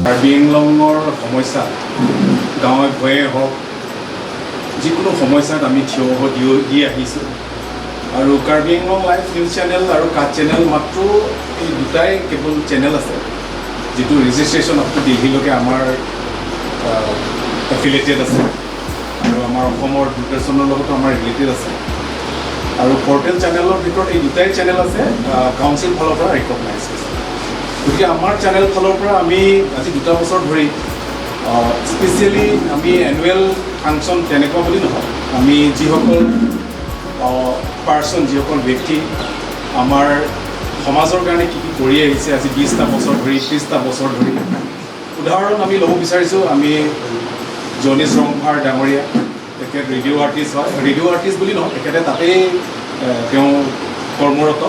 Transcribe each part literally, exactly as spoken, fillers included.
কাৰ্বি আংলঙৰ সমস্যা, গাঁৱে ভূঞে হওক, যিকোনো সমস্যাত আমি থিয় হ'ব দি, দি আহিছোঁ। আৰু কাৰ্বি আংলং লাইভ নিউজ চেনেল আৰু কাট চেনেল মাত্ৰ এই দুটাই কেৱল চেনেল আছে, যিটো ৰেজিষ্ট্ৰেশ্যন আপ টু দিল্লীলৈকে আমাৰ এফিলিয়েটেড আছে আৰু আমাৰ অসমৰ দূৰদৰ্শনৰ লগতো আমাৰ ৰিলেটেড আছে। আৰু পৰ্টেল চেনেলৰ ভিতৰত এই দুটাই চেনেল আছে কাউন্সিল ফালৰ পৰা ৰিকগনাইজ হৈছে। গতিকে আমাৰ চেনেল ফালৰ পৰা আমি আজি দুটা বছৰ ধৰি স্পেচিয়েলি আমি এনুৱেল ফাংচন তেনেকুৱা বুলি নহয়, আমি যিসকল পাৰ্চন, যিসকল ব্যক্তি আমাৰ সমাজৰ কাৰণে কি কি কৰি আহিছে আজি বিশটা বছৰ ধৰি, ত্ৰিশটা বছৰ ধৰি, উদাহৰণ আমি ল'ব বিচাৰিছোঁ, আমি জনিছ ৰংফাৰ ডাঙৰীয়া, তেখেত ৰেডিঅ' আৰ্টিষ্ট হয়। ৰেডিঅ' আৰ্টিষ্ট বুলি নহয়, তেখেতে তাতেই এ, তেওঁ কৰ্মৰত।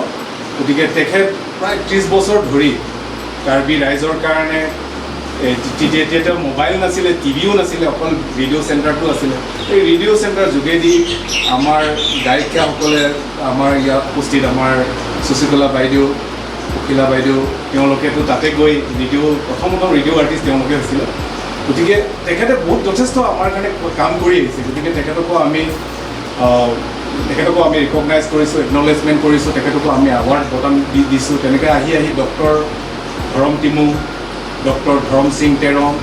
গতিকে তেখেত প্ৰায় ত্ৰিশ বছৰ ধৰি কাৰ্বি ৰাইজৰ কাৰণে, এ, তি-, তি-, তেতিয়া মোবাইল নাছিলে, টিভিও নাছিলে, অকল ৰেডিঅ' চেণ্টাৰটো আছিলে। এই ৰেডিঅ' চেণ্টাৰ যোগেদি আমাৰ গায়িকাসকলে, আমাৰ ইয়াত উপস্থিত আমাৰ শশীকলা বাইদেউ, পখিলা বাইদেউ, তেওঁলোকেতো তাতে গৈ ৰেডিঅ', প্ৰথম প্ৰথম ৰেডিঅ' আৰ্টিষ্ট তেওঁলোকে হৈছিলে। গতিকে তেখেতে বহুত যথেষ্ট আমাৰ কাৰণে কাম কৰি আহিছে। গতিকে তেখেতকো আমি, আহ, তেখেতকো আমি ৰিকগনাইজ কৰিছোঁ, একনলেজমেণ্ট কৰিছোঁ, তেখেতকো আমি এৱাৰ্ড বঁটা দি দিছোঁ। তেনেকৈ আহি আহি ডক্টৰ ধৰম টিমু, ডক্টৰ ধৰম সিং তেৰণ,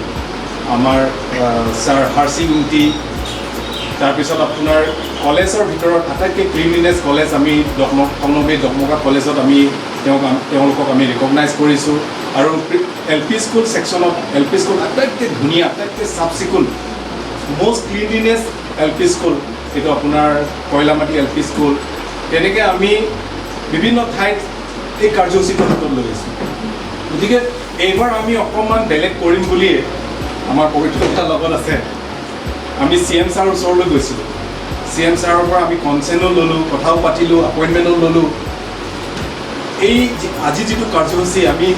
আমাৰ, আহ, ছাৰ হাৰসিং ইংতি, তাৰপিছত আপোনাৰ কলেজৰ ভিতৰত আটাইতকৈ ক্লিনলিনেছ কলেজ আমি ডকমক, সংগমে ডকমকা কলেজত আমি তেওঁক, তেওঁলোকক আমি ৰিকগনাইজ কৰিছোঁ। আৰু এল পি স্কুল ছেকশ্যনত, এল পি স্কুল আটাইতকৈ ধুনীয়া, আটাইতকৈ চাফ চিকুণ, মষ্ট ক্লিনলিনেছ এল পি স্কুল, এইটো আপোনাৰ কইলামাটি এল পি স্কুল। তেনেকৈ আমি বিভিন্ন ঠাইত এই কাৰ্যসূচীটো হাতত লৈ আছোঁ। গতিকে এইবাৰ আমি অকণমান বেলেগ কৰিম বুলিয়ে আমাৰ পবিত্ৰতাৰ লগত আছে, আমি চি এম ছাৰৰ ওচৰলৈ গৈছিলোঁ। চি এম ছাৰৰ পৰা আমি কনচেনো ল'লোঁ, কথাও পাতিলোঁ, এপইণ্টমেণ্টো ল'লোঁ। এই যি-, আজি যিটো কাৰ্যসূচী আমি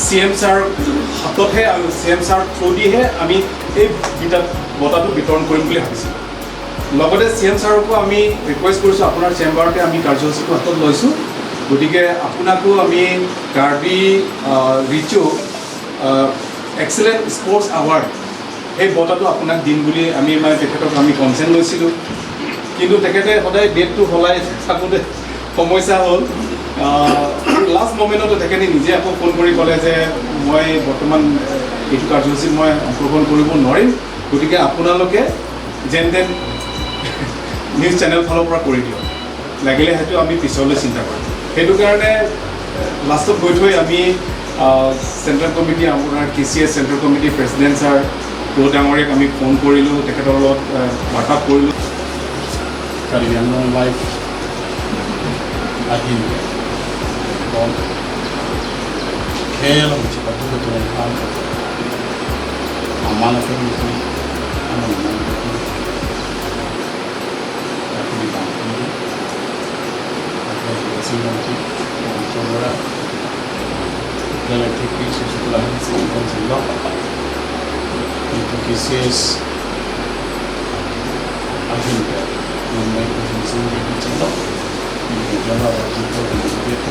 চি এম ছাৰ হাততহে আৰু চি এম ছাৰ থ্ৰুদিহে আমি এই বিতা-, বঁটাটো বিতৰণ কৰিম বুলি ভাবিছিলোঁ। লগতে চি এম ছাৰকো আমি ৰিকুৱেষ্ট কৰিছোঁ, আপোনাৰ চেম্বাৰতে আমি কাৰ্যসূচীটো হাতত লৈছোঁ। গতিকে আপোনাকো আমি কাৰ্বি, আহ, ৰিজু, আহ, এক্সেলেণ্ট স্পৰ্টছ এৱাৰ্ড, সেই বঁটাটো আপোনাক দিম বুলি আমি, মানে, তেখেতক আমি কনচেণ্ট লৈছিলোঁ। কিন্তু তেখেতে সদায় ডেটটো সলাই থাকোঁতে সমস্যা হ'ল। আহ, লাষ্ট মমেণ্টতে তেখেতে নিজে আকৌ ফোন কৰি ক'লে যে মই বৰ্তমান, এ, এইটো কাৰ্যসূচীত মই অংশগ্ৰহণ কৰিব নোৱাৰিম, গতিকে আপোনালোকে যেন তেন নিউজ চেনেল ফালৰ পৰা কৰি দিয়ক, লাগিলে সেইটো আমি পিছলৈ চিন্তা কৰিম। সেইটো কাৰণে লাষ্টত গৈ থৈ আমি, আহ, চেণ্ট্ৰেল কমিটি, আপোনাৰ কে চি এছ চেণ্ট্ৰেল কমিটি প্ৰেচিডেণ্ট ছাৰ প্ৰ' ডাঙৰীয়াক আমি ফোন কৰিলোঁ, তেখেতৰ লগত, আহ, বাৰ্তা কৰিলোঁ। Karbi Anglong Live ahin, kon khel hong chipatu ketu kan, aman atum itu, aman aman itu. Tapi di kampung, apa yang kita sih nanti, orang tua orang, dalam T V susu kelahan sih kan sih lo. Itu K C S akhirnya, mengenai kondisi yang kita sih lo. Ini adalah waktu itu yang kita itu.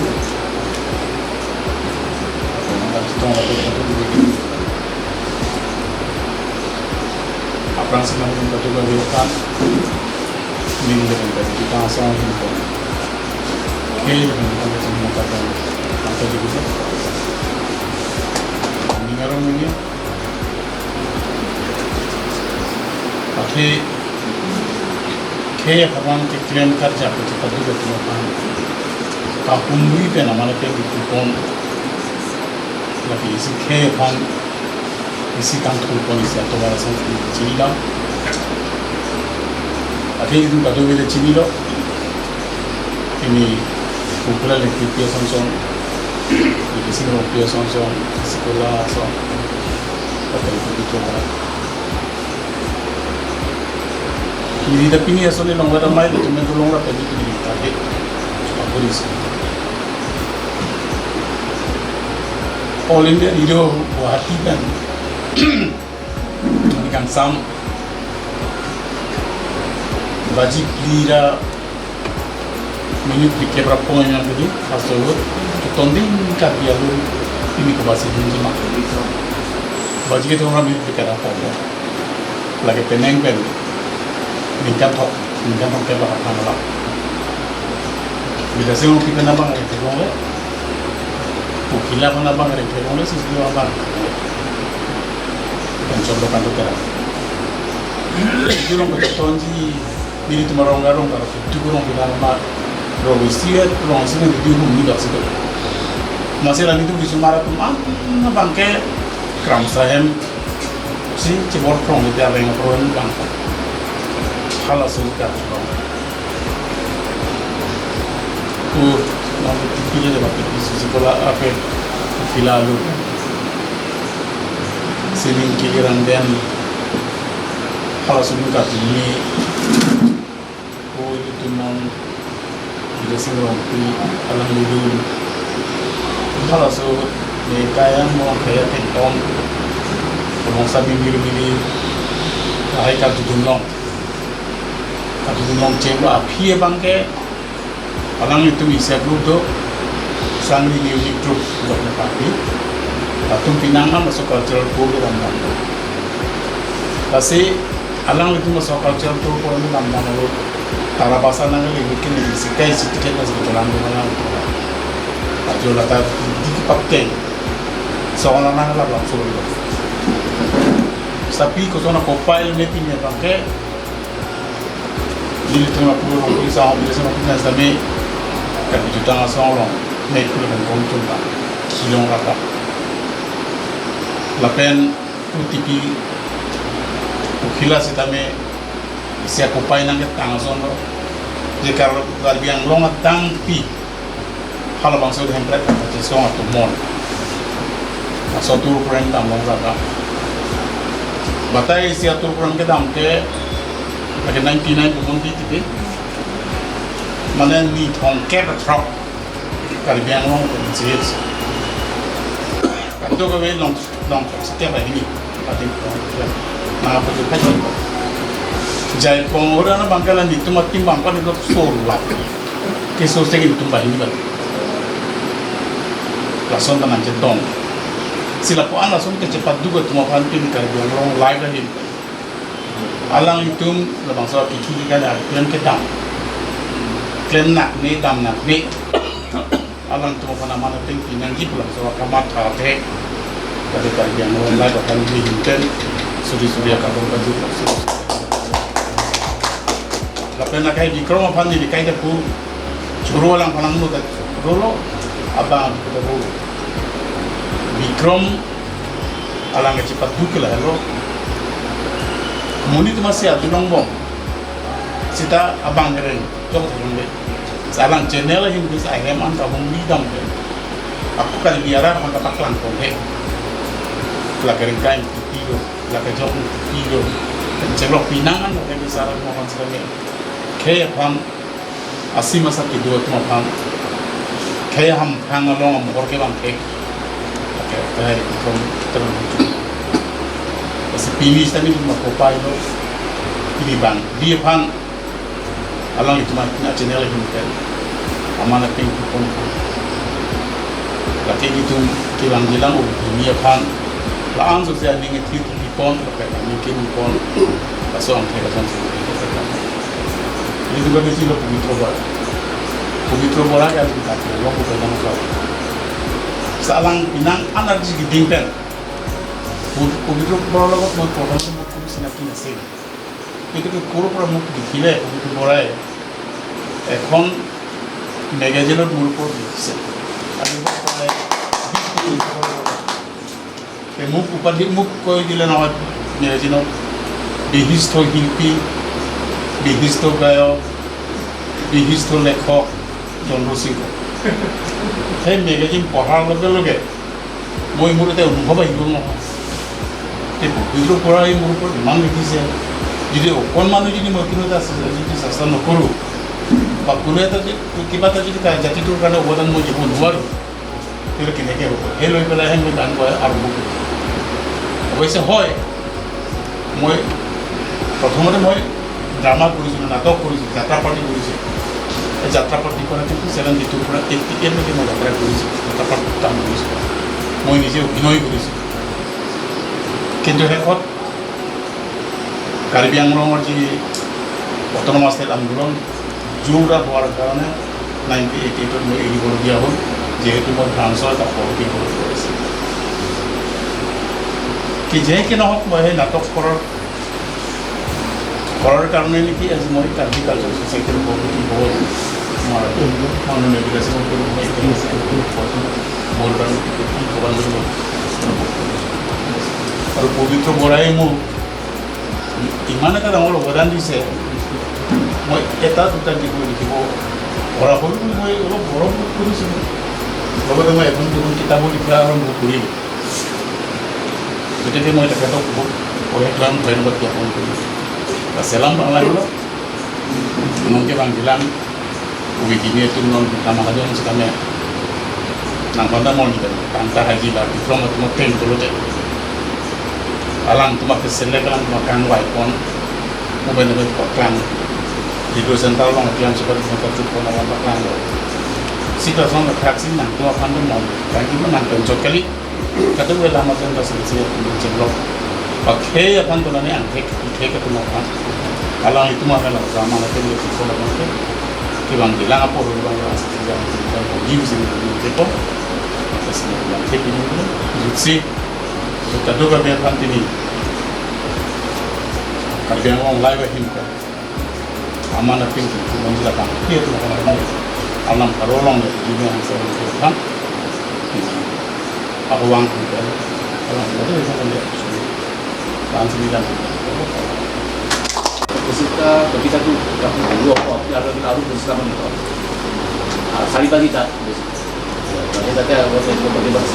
Apa yang kita tahu, apa yang kita tahu, Aphrang si nangtum katulo avirkan, neli lapen katulo ta asong ahin ko. Khei lapen katulo ta mata kan, mata di kita. Ningarong ini, athe khei aphan keklem karjap katulo katulo ta. Kapun lui pen amala pen di kupon. Lake isi khei aphan isi kangthur pon isi atovar ason chini dam. Akhei itum kadokave le chinilo. Pini Kumpula Lengpi ason son, Bidya Sing Rongpi ason son, isi Kola ason, lapen Pabitra Bora. Neli ta pini ason along kata mai, latum men along kata di pini ta he. Apa di sini? All India Radio Guwahati pen neli kangsam baji phli ra minute phlikep ra pon nang tadi, aso tonding Karbi alun pini kobasi dunji ma. Baji kethom ra minute phlikep ra pon. Lake penang pen ningkan thom, ningkan thomkep ra phan la. Bidya Sing Rongpi pen abang rengthek longle, Pu Khila pen abang rengthek longle, sisi abang. Pen chom lo kan tu kera. Itu long ketonji, nelitum arong arong karo, itu kurang bilang ma. Rong isi, rong isi nang di hum ni bak situ. Masih lagi tu di Sumara tum an, abang ke Kramsa hem si chebor krong di areng apron bang. Hala sulka. Ku nang di pili de bak di sisi Kola ape Khila lu. Sining kili rang den. Hala sulka ni. Ko ilitum non Bidya Sing Rongpi alanglidun. Halaso ne kaya mo kaya tengtong. Komong sami miri miri. Ahai kardodun long. Kardodun long chenglo aphi abang ke. Alanglitum isi a-group do. Sangli Music Troupe. Dok na party. Latum pinang an laso cultural program dam do. Lasi alanglitum laso cultural program dam dam lo. Tarabasa nang le bikin ni sikai si tiket na si kelang do nang. Ajo lata di kepakte. Song nang nang la langsung lo. Tapi koson akopai ne pini abang ke. Nelitum aphu rong pini sa pini sa pini sa me. Kan jutang asong long. Me phu rong pini tum ba. Silong rata. Lapen Pu T P, Pu Khila sitame isi akopai nang ketang ason lo. Je Kar-, Karbi Anglong adang pi. Halabangso hem pret kachesong atum mon. Laso tour program dam long jaga. Batai isi a-tour program kedam ke lake ninety nine pu mon di tipi. Mane ni thomkep ra throk. Karbi Anglong pen jis. Kadokave long, long setiap hari ini. Pati long, na apa tu pati. Jaipong ora na bangkala ni tu mati bangkala ni tu solat. Keso segin tum bahini bal. Lason tanang chetong. Sila ko an lason ke cepat duga tum aphan pini Karbi Anglong live ahin. Alanglitum labangso kiki kali arpian kedam. Klem nak ne dam nak ne. Alangtum aphan aman ateng pinangji pu labangso kamatha athe. Kali Karbi Anglong lai bahkan di hinten. Suri suri akabang kaju. Lapen akai Bikrom aphan ni dikai dapu. Choro alang phanang nu ta choro lo. Abang dapu. Bikrom alang kachepatu ke lahelo. Monit masi adunong bom. Sita abang kereng jok kereng le. Sa alang channel ahin ke sa hem an ta hum ni dam ke. Aku kali biara han ta paklang kong he. La kereng kain pilo, la kejok pilo. Chelok pinang an ke biara mo han sa le. Khei aphan asi masa kedo atum aphan. Khei hamphang along amohor kevang ke. Oke, oke, itum terang. Lasi pini sitame itum akopai lo. Pini bang. Di aphan. Alanglitum a-channel ahin ke. Aman ateng pipon. Lake itum kelang kelang o pini aphan. La-an sose aning ithit pipon, lake aning ke pipon. Laso angthek ason. Ini juga di sini Pabitra Bora. Pabitra Bora ke atum kati, long bukan nama kau. Sa alang pinang an arji keding pen. Pu-, Pabitra Bora lo mo program mo pu sina kina sing. Itu ke kuru pura mo dikhile Pabitra Bora e. Ekhon magazine ot mo pura dikhise. Adu Bora e. তে মোক উপাধি মোক কৈ দিলে নহয়, মেগাজিনত বিশিষ্ট শিল্পী, বিশিষ্ট গায়ক, বিশিষ্ট লেখক চন্দ্ৰ সিংহ। সেই মেগাজিন পঢ়াৰ লগে লগে মই মোৰ এটা অনুভৱ আহি গ'ল নহয়। এই পবিত্ৰ বৰাই মোৰ ওপৰত ইমান লিখিছে, যদি অকণমানো যদি মই কোনো এটা যদি চেষ্টা নকৰোঁ বা কোনো এটা যদি কিবা এটা যদি কা- জাতিটোৰ কাৰণে অৱদান মই দিব নোৱাৰোঁ, তেতিয়াহ'লে কেনেকৈ হ'ব? সেই লৈ পেলাইহে মই গান গোৱা আৰম্ভ কৰিছোঁ। অৱশ্যে হয়, মই প্ৰথমতে মই ড্ৰামা কৰিছিলোঁ, নাটক কৰিছিলোঁ, যাত্ৰা পাৰ্টি কৰিছিলোঁ। এই যাত্ৰা পাৰ্টি কৰা কিন্তু ছেভেণ্টি টুৰ পৰা এইটি এইটলৈকে মই যাত্ৰা কৰিছোঁ, যাত্ৰা পাৰ্টিত কাম কৰিছোঁ, মই নিজে অভিনয় কৰিছোঁ। কিন্তু শেষত কাৰ্বি আংলঙৰ যি অট'নমাছ ষ্টেট আন্দোলন জোৰদাৰ হোৱাৰ কাৰণে নাইনটিন এইটি এইটত মই এৰিবলগীয়া হ'ল, যিহেতু মই ফ্ৰান্সৰ এটা সভাপতি পদত কৰিছিলোঁ। কি যে কি নহওক, মই সেই নাটক কৰাৰ কৰাৰ কাৰণে নেকি আজি মই কাৰ্বি কালচাৰ ছ'চাইটিৰ সভাপতি হ'ল। আমাৰ মাননীয় বিলাসী বৰদলৈ মোৰ কাৰণে আৰু পবিত্ৰ বৰাই মোক ইমান এটা ডাঙৰ অৱদান দিছে, মই এটা দুটা গীত মই লিখিব পৰা হ'ল বুলি মই অলপ গৌৰৱ বোধ কৰিছিলোঁ। লগতে মই এখন দুখন কিতাপো লিখা আৰম্ভ কৰিলোঁ। Gotike moi tekhek ok bahut onek lam dhonnobad gyapon kori. Laso alam bang lagilo. Nonke bang bilang, ubi kini itu non kita mahadon sekami. Nangpanta mon kan, tangta haji la, di from itu mau ten dulu deh. Alang tuma kesel, alang tuma kangwai pon. Mobile number paklang. Di dua center long, tiang suka di center tu pon alang paklang. Sita song khaksi nangtum aphan tu mon. Kan kita nangtum chokali. Kadokave alam atum ta sangsi atum chenglok. Pakhei aphan tu nani angthek, angthek atum aphan. Alanglitum aphan la drama na tele sisi la bangke. Kibang bilang apo ru bang la sisi la sisi la bang, give sisi la bang, tepo. Sisi la bang, tepo ni, jutsi. So kadokave aphan tini. Karbi Anglong live ahim ka. Aman apin tu manjila bang. Kia tu alam, alam karolong le, ini yang saya lakukan. Aku wang tu kan. Alam baru yang saya lihat. Bang sini kan. Khususnya bagi satu, aku dulu aku, aku ada, aku bersama ni. Ah, sari bagi tak. Bagi tak, aku saya bagi bagi.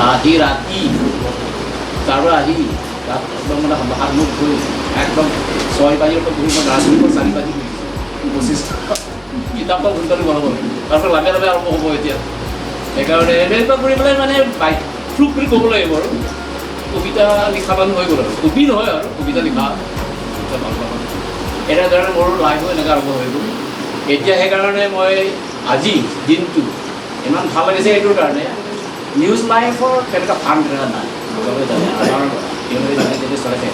Ah, di rati. Sarwa hi. তাত একদম মানে হাত মুখ ধুই, একদম ছয় বাজিৰ পৰা বহি মই ৰাতিপুৱা চাৰি বাজি বহিছোঁ। পঁচিছ কিতাপখন সোনকালে বনাব লাগে। তাৰপিছত লাহে লাহে আৰম্ভ হ'ব এতিয়া। সেইকাৰণে এনেকুৱা কৰি পেলাই মানে বাই থ্ৰুক বুলি ক'ব লাগিব আৰু। কবিতা লিখা মানুহ হৈ গ'ল আৰু। কবি নহয় আৰু, কবিতা লিখা। কবিতা ভাল পাওঁ। এনেধৰণে মোৰ লাইফো এনেকৈ আৰম্ভ হৈ গ'ল। এতিয়া সেইকাৰণে মই আজি দিনটো ইমান ভাল লাগিছে এইটোৰ কাৰণে। নিউজ লাইভৰ তেনেকুৱা ফাণ্ড তেনেকুৱা নাই। সকলোৱে জানে, আমাৰ তেওঁলোকে জানে, যেতিয়া চলাইছে,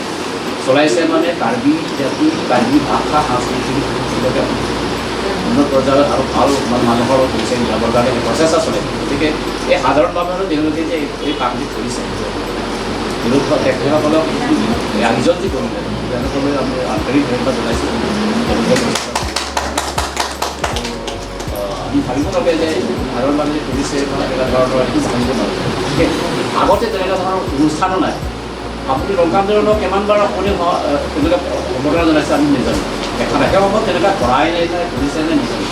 চলাইছে মানে কাৰ্বি জাতি, কাৰ্বি ভাষা, সংস্কৃতি, এইবিলাকে উন্নত পৰ্যায়ত আৰু ভাল মানে মানুহৰ লগত পইচা মিলাবৰ কাৰণে সেই প্ৰচেষ্টা চলে। গতিকে এই সাধাৰণ মানুহে তেওঁলোকে যে এই কামটো কৰিছে, তেওঁলোকক তেখেতসকলক এই আয়োজন যি কৰিলে, তেওঁলোকলৈ আমি আন্তৰিক ধন্যবাদ জনাইছোঁ। তেওঁলোকে আহ, আমি ভাবিব লাগে যে সাধাৰণ মানুহে কৰিছে বা এনেকুৱা ধৰণৰ এইটো ভাবিব লাগে। গতিকে আগতে তেনেকুৱা ধৰণৰ অনুষ্ঠানো নাই। আপুনি লংকান্তৰণক কিমান বাৰ আপুনি হ-, আহ, তেনেকুৱা সম্বৰ্ধনা জনাইছে আমি নাজানো। দেখা নাই। সেই সময়ত তেনেকুৱা কৰাই নাই, নাই কৰিছে নাই নাজানো।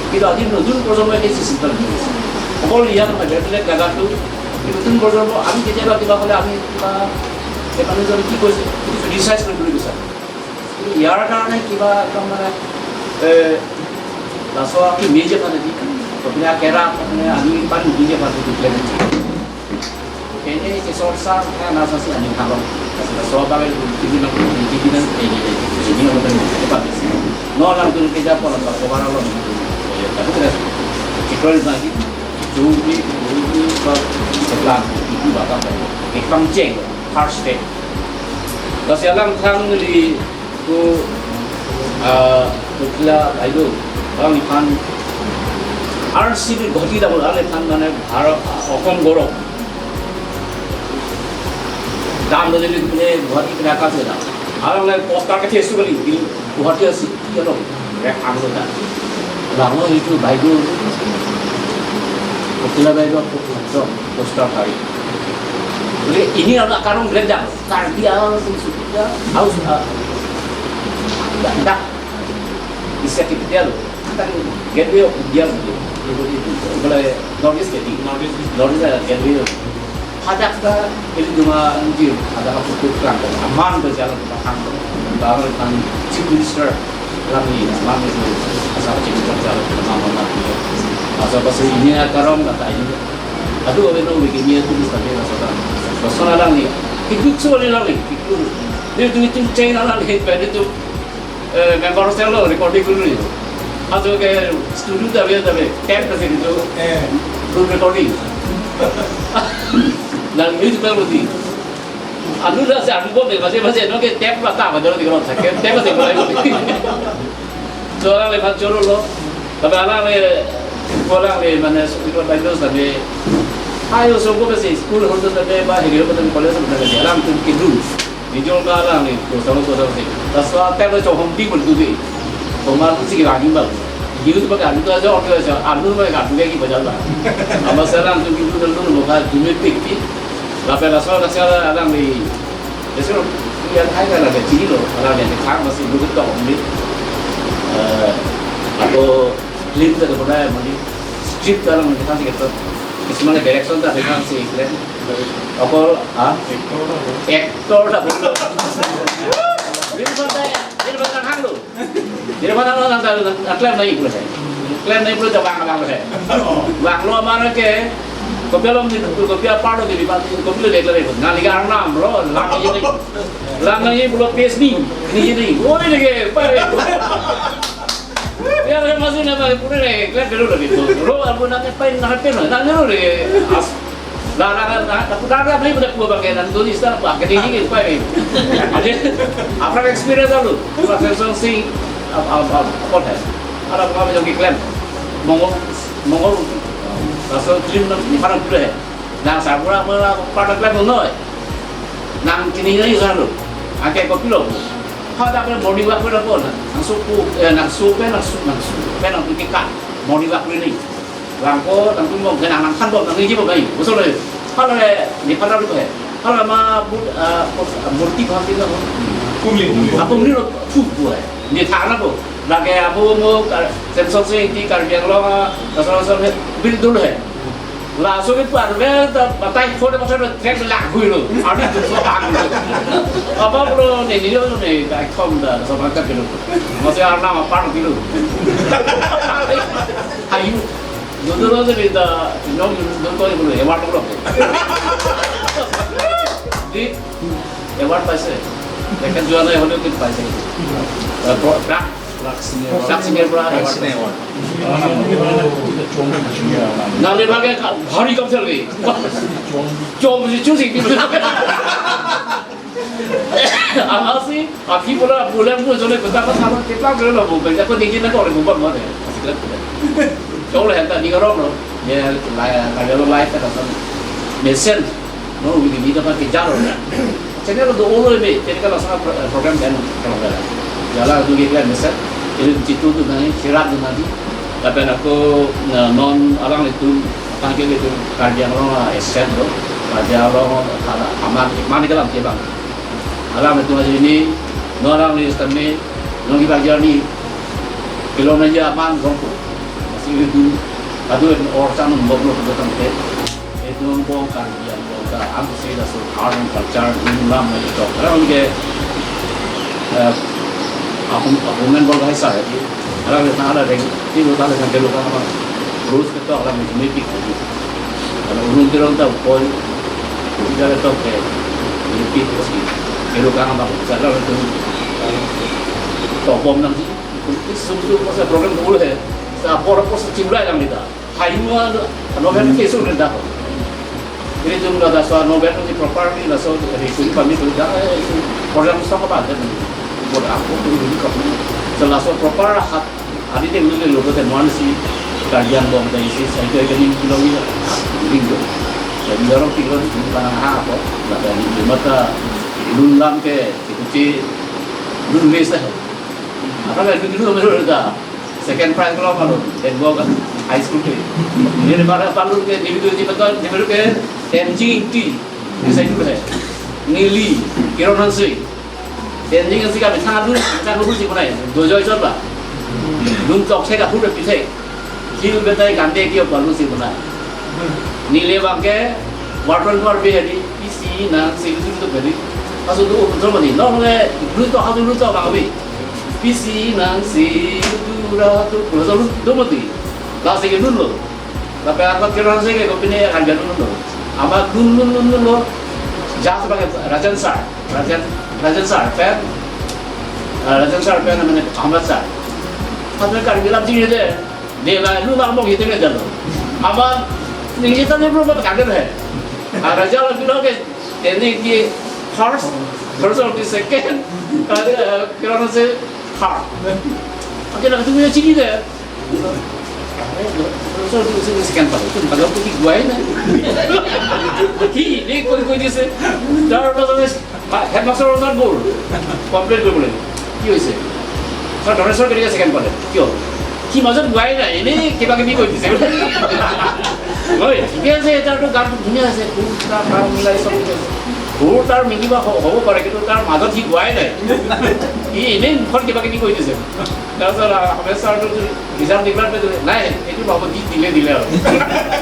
কিন্তু আজি নতুন প্ৰজন্মই সেই চিষ্টেমটো কৰিছে। অকল ইয়াত নহয়, বেলেগ বেলেগ জেগাতো এই নতুন প্ৰজন্ম আমি কেতিয়াবা কিবা হ'লে আমি কিবা এই মানুহজনে কি কৈছে, সেইটো ক্ৰিটিচাইজ কৰিবলৈ বিচাৰোঁ। কিন্তু ইয়াৰ কাৰণে কিবা একদম মানে, এ, লাচৰ আমি মেজে পাতে দি, গতিকে কেৰা মানে আমি পানী নিজে পাতে দি পেলাই। Kene ke sorsa ka na sa si ani halong. Kasi la so bagay di di na di di na di di di di na di pa. No lang tu ke ja ko la ko ba lo. Tapi kita chikro ni sa ki, jo bhi, jo bhi ba, sebelah itu bakal. Ekdom cheng, first step. Kasi alang thang li ko, ah, Kokila Baideo, alangphan R C B Guwahati dam, alangphan mane Bharat, Assam Gaurav dam do jeli pune Guwahati pune akas da. Alangle poster ke thesu kali, Guwahati asi, iya lo, rek anglo da. Langlo itu Baideo, Kokila Baideo, poster kali. Bole, ini adalah karong Glenjang, Karbi Anglong atum suku ya, aus, ah, dak, dak, Asia capital, kan gateway of India, bole, North East jadi, North East. North East adalah gateway. Hadak ta, ini cuma anjir, hadak aku tukang, aman ke jalan, tukang, tukang, tukang, Chief Minister, kami, kami itu asal cerita jalan kemana-mana. Asal pas ini ya karong kata ini. Aduh, ini udah gini ya tulis tapi rasa tak. Rasa alang ni. Ikut soal alang ni. Ikut. Dia tu itu chain alang ni. Pen itu, eh, member saya lo recording dulu ni. Atau ke studio tapi tapi tape kasih itu. Eh. Group recording. Dan itu juga berarti. Anu dah si anu bom deh, masih masih no ke tape mata apa dulu di kalau sakit tape masih mulai. So alang le phan choro lo. Tapi alang le, alang le mane school of Bible tapi, ayo so ko si school hondo tapi ba hiri ko tapi college hondo tapi alang tu kidu. Di jol ka alang le ko sama ko sama si. Tas wa tape le chohong di bol tu di. Ko ma si lagi ba. Di tu pakai anu tu aja, oke aja, anu pakai anu kayak gitu aja lah. Ama sekarang tu kidu dulu lo ka jumit pik pik. Lapen laso laso alang ni. Laso yang hai kan ada ciri lo, alang ni khang masih dulu ketok ni. Eh, atau film ta pernah mani script alang ni khang si ketok. Kismana direction ta khang si film. Akol, ah? Actor ta. Film ta, film ta khang lo. Jadi mana lo nang nang klem nai pura saya. Klem nai pura jawang abang saya. Bang lo mana ke? Kopi lo ni kopi apa lo di bang kopi lo deklar itu. Nang liga arnam lo lang ini. Lang ini pulo P S D. Ini ini. Woi deh ke. Pai. Ya saya masih nama pura deh. Klem dulu lagi tu. Lo aku nang pai nang pai nang dulu deh. As Lah, lah, lah, lah, aku dah, dah, dah, dah, dah, bangke, dan tulis dah, bangke, ini, ini, apa ini? Ada, apa experience lalu? Pas langsung si, apa, apa, apa, apa, ada apa yang diklaim? Mongol, Mongol, langsung klaim nang, di mana dulu ya? Nang sabura, mana, pada klaim nang, nang kini ini selalu, angke kopi lo. Kau tak boleh morning walk pun apa, nang suku, eh, nang suku, nang suku, nang suku, nang suku, morning walk ini. Langko, tangtung bom, kena nangkhan bom, nang iji bom, nai. Bosol le. Halo le, di pada lu he. Halo ma bu-, ah, murti bhakti na. Kumli, kumli. Apo mri lo tu bu hai. Di thana bo. Lage apo mo, Semsonsing Ingti, Karbi Anglong, ah, kasar kasar he. Bil dulu he. Langsung itu arve, ta batai phone pasal trek lagu lo. Ada tu so lagu. Apa perlu ni, ni lo ni, tak kom dah, sama kat dulu. Masih ada nama par dulu. Ayu. Dodoro de bida nom dodoro de bulu award lo. Di award paise. Dekan juara holo ke paise. Eh, pro-, pra-, Praxine Award. Praxine Award. Praxine Award. Nang le bage ka, bhari kam chal gayi. Chom si chusi. Amasi, aphi bola, bola mo jone kota ko thalo, kepla bola lo, bo, benda ko dingin na ko, bo, bo, mo de. Chong le hanta ni ko ro, no. Ye, la, la, la, life ka, mesen. No, wi ni to ka ke jalo. Channel do olo be, channel ka la sa pro-, program dan, program. Jala do ke kan mesen. Ini chitu tu nani, sirat tu nani. Lapen ako, na, non alang itu, tangke itu, Karbi Anglong, ah, asset do. Karbi Anglong, ala, aman, man ke lam ke bang. Alang itu aja ini, non alang ini sitame, non kita aja ni, kilo na aja aman, gompo. Masih itu, aduh, or sana, mbok lo, betul, betul. Itu, mbok, Karbi Anglong, ta, ang sila, so, art and culture, ini, lam, na, itu. Alang ke, eh, aku, aku main bol, guys, saya, Alang le tanglo deng, ti lo tanglo deng kelo kang abang. Terus ketok alang le meeting. Kalau ulun tirong ta pon, kita ketok ke meeting terus ki. Kelo kang abang, sa alang le tu. Tok bom nang si. Itu sum sum masa program dulu he. Sa por por sa chimra yang kita. Hayu anu, anu kan kesu ni dah. Ini jumlah dasar no ben ni proper ni laso hari kuni kami tu dah, eh, program sa apa dah ni. Buat aku tu ini kami. Selaso proper hat, hari ni ni lo kata nuan si kajian bom dari si saya tu kami bilang ni. Ini tu. Jadi orang tinggal di mana ha apa. Nah, dari mata lun lam ke, itu si lun mes dah. Apa lagi dulu menurut dah. Second prize ko lo palu, Denbok High School ke. Ini pada palu ke, di itu di betul, di betul ke, M G T. Kisai tu hai. Neli, Kiron Hanse. Tenzing Hanse kami thangadun, thangadun si punai. Dojo chot ba. Dun tok se ka hu pe pithek. Hil betai kante kio palu si punai. Neli bangke, warton war be hari, isi nang si tu tu hari. Hasu tu kontrol mani. No le, lu to hasu lu to bang abi. Isi nang si tu ra tu, lu to lu tu mati. Lasi ke dun lo. Lapen ako Kiron Hanse ke kopine akan jalun lo. Amat dun dun dun dun lo. Jas bang Rajan sir. Rajan, Rajan sir pen. Ah, Rajan sir pen namanya Ahmad sir. Kami kan bilang sini deh. Dia lah lu lah mau gitu aja lo. Amat ini kita ni belum ada kaget he. Ah, Rajan lah bilang ke ini di first, first of the second. Ada Kiron Hanse third. Oke, lah itu punya sini deh. Professor tu mesti sekian pada itu kalau pergi guai na. Hi, ini koi koi di se. Dar professor, headmaster professor bol. Complain koi bole. Kio ise. Sir, professor ke second pada. Kio. Hi maksud guai na ini kiba kibi koi di se. Oi, dia se tar tu gan dunia se kurta kam nilai sob. Kurta minggi ba ho ho para kita tar maksud hi guai na. Ini kon kiba kibi koi di se. Laso la, kami sir tu bisa declare pe tu, nai, itu bapak di delay delay.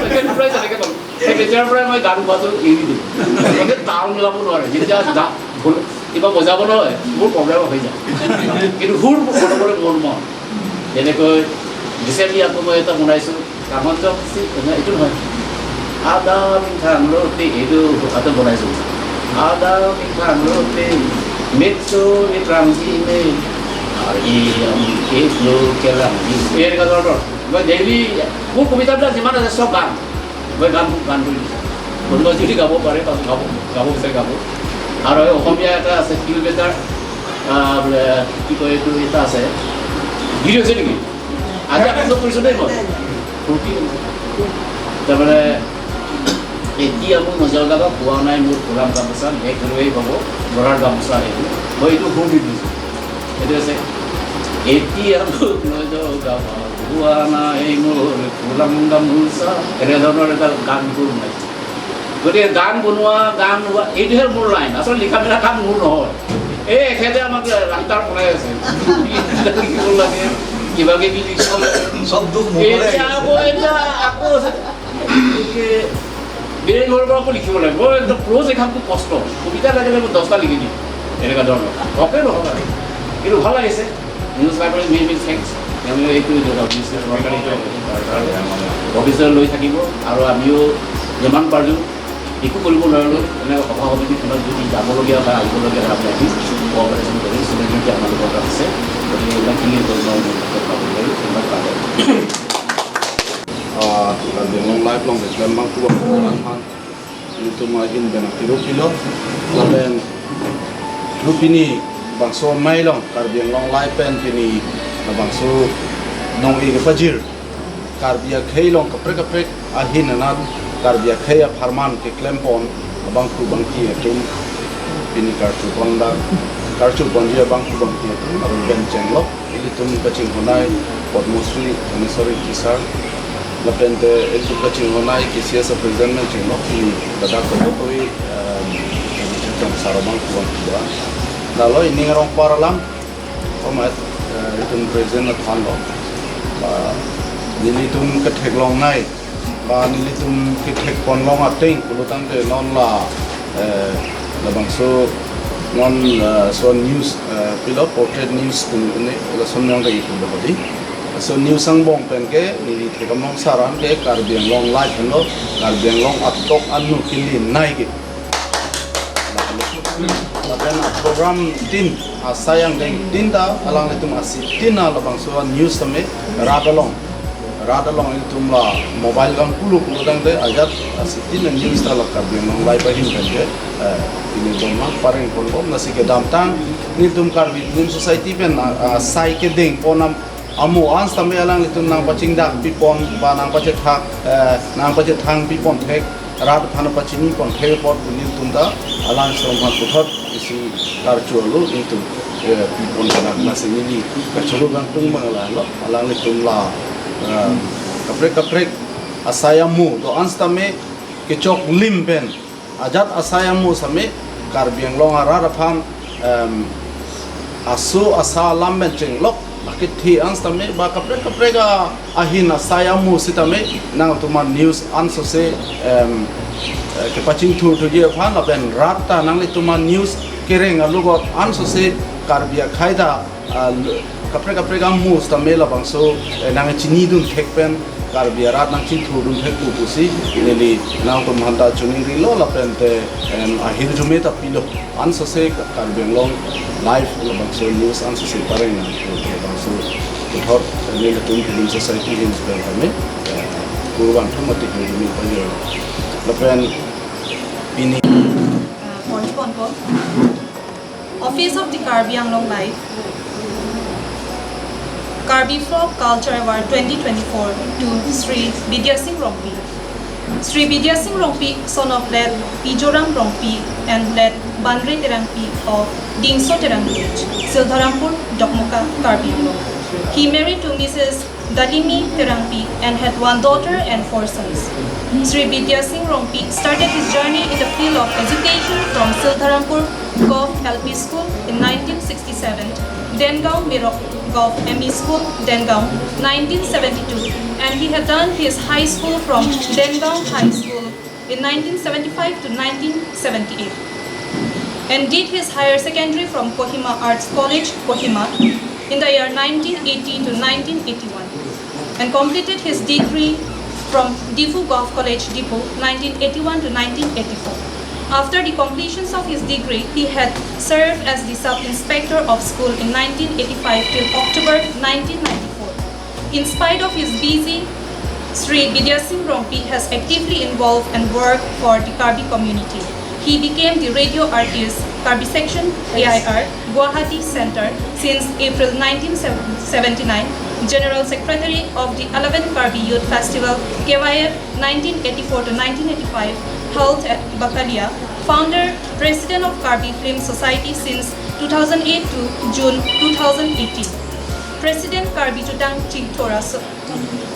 Second prize ada kan? Second prize mai garu batu ini tu. Mungkin tahun lalu luar, jadi dia dah, iba boja bono, eh, full problem apa aja. Itu full problem problem mau. Jadi ko, bisa dia aku mau itu mulai su, kamu tu si, kena itu mah. Ada bintang roti itu atau mulai su. Ada bintang roti, mitsu itrang sini. Hari yang itu kelang di. Iya, kata orang. Gua daily, gua komita bilang di mana ada sogan. Gua ganggu, ganggu. Gua juga gabung bare pas gabung, gabung saya gabung. Aro Ohomia ta se kilometer, ah, bole, ki koi itu ita se. Video se lagi. Ada aku tuh tulis deh, Bang. Rugi. Taman, eh, dia mau menjual kata buang naik mur pulang kampus, eh, kedua bawa, berat kampus itu. Bahwa itu rugi. Itu se. Eti aku nojo gaba buana emur pulang gamusa. Kere dono reta gan pun nai. Gode gan bunua gan wa itu hal mulai. Asal likha mera gan muno. Eh, kede amak lantar mulai se. Mulai. Kiba ke bili. Sob duk mulai. Eti aku eta aku Oke, বেলেগ ঘৰৰ পৰা আকৌ লিখিব লাগিব। মই একদম প্ৰজ এখন খুব কষ্ট। কবিতা লাগিলে মই দহটা লিখি দিম, এনেকুৱা ধৰণৰ। অকে, নহয়, কিন্তু ভাল লাগিছে। News library main main thanks. তেওঁলোকে এইটো ভৱিষ্যত লৈ থাকিব আৰু আমিও যিমান পাৰোঁ একো কৰিব নোৱাৰিলোঁ। এনেকুৱা সভা সমিতিখনত যদি যাবলগীয়া হয়, আহিবলগীয়া হয়, আমি আহিম। কোঅপাৰেশ্যন কৰিম। চিনাকি আপোনালোকৰ তাত আছে। গতিকে এইবিলাক ক্লিয়াৰ কৰি মই কথা পাতিব পাৰিম। এইবিলাক পাব। Ah, Karbi Anglong Live along keklem abangphu aphan, ilitum ahin pen aphi rup pilo, lapen rup pini bangso amei along, Karbi Anglong Live pen pini labangso nong-e kepajir, Karbi akhei along kaprek kaprek ahin anat Karbi akhei apharman keklempon abangphu bangphi atum, pini karchupon dak, karchuponji abangphu bangphi atum, arum pen chenglok. Ilitum kachinghonei Padma Shri Dhaneswar Engti sir. Lapen te ilitum kachinghonei K C S a president pen chinglok, pini ladak kedo koi, em, Richard Jongsar abangphu abang kedua. Lalo ining arong par alam, omat, eh, ilitum president aphan lo. Ba, nelitum ketheklongnei. Ba nelitum kethekpon long ateng pulotangte non la, eh, labangso non, eh, so news, eh, pilo portrait news pu ne lason yang lagi pu hodi. So news angbong pen ke neli thekam long saran ke Karbi Anglong Live lo, Karbi Anglong atok anu kili nai ke. Lapen program tin, asai angdeng tin ta alanglitum asi tin a labangso news tame rat along. Rat along ilitum la mobile gang pulu pulu dang de ajat asi tin a news ta la Karbi Anglong Live ahin pen ke, eh, ini bom lang pareng pon bom nasi kedamtang nelitum Karbi Film Society pen, ah, ah, sai kedengpon am amo an sitame alanglitum nangpachingdak pipon, ba nangpachethak, eh, nangpachethang pipon thek, rat aphan pachinipon thek apot nelitum ta alang song aphan puthot isi karchu alu nelitum, eh, pipon kana nasi neli kachuru bang tung bang la lo, alanglitum la, eh, kaprek kaprek asai amo do-an sitame kechoklim pen Ajat asai amu sitame Karbi Anglong arat aphan, em, aso asa alam pen chenglok akethe an sitame ba kaprek kaprek a ahin asai amu sitame nangtum an news ansose, em, eh, kepachingthurthuji aphan lapen rat ta nanglitum an news kereng alogot ansose Karbi akhei ta, ah, kaprek kaprek amu sitame labangso, eh, nangchinidun thek pen Karbi arat nangchingthurdun thek pu pusi neli nangtum aphanta chiningrilo lapen te, em, ahirjume ta pilo. Ansose Karbi Anglong Live labangso news ansose pareng nang labangso puthot nelitum Film Society Hills pen kami, eh, kurvan thum mati hirjume pajir. Lapen pini Ah, Ponchon ko. Office of the Karbi Anglong Live. Karbi Folk Culture Award twenty twenty-four to Sri Bidya Singh Rongpi. Sri Bidya Singh Rongpi, son of late Ijoram Rongpi and late Banre Terangpi of Dingso Terang village, Sildharampur, Dokmoka, Karbi Anglong. He married to Missus Dalimi Terangpi and had one daughter and four sons. Sri Bidya Singh Rongpi started his journey in the field of education from Sildharampur Govt L P School in nineteen sixty-seven, Dengaon Mirok Govt M E School, Dengaon, nineteen seventy-two, and he had done his high school from Dengaon High School in nineteen seventy-five to nineteen seventy-eight, and did his higher secondary from Kohima Arts College, Kohima, in the year nineteen eighty to nineteen eighty-one, and completed his degree from Diphu Govt College, Diphu, nineteen eighty-one to nineteen eighty-four. After the completions of his degree, he had served as the sub-inspector of school in nineteen eighty-five till October nineteen ninety-four. In spite of his busy, Sri Bidya Singh Rongpi has actively involved and worked for the Karbi community. He became the radio artist, Karbi section, A I R, Guwahati Center, since April nineteen seventy-nine, General Secretary of the eleventh Karbi Youth Festival, K Y F, nineteen eighty-four to nineteen eighty-five, held at Bakalia, founder, President of Karbi Film Society since two thousand eight to June two thousand eighteen. President Karbi Jutang Chingthora So-,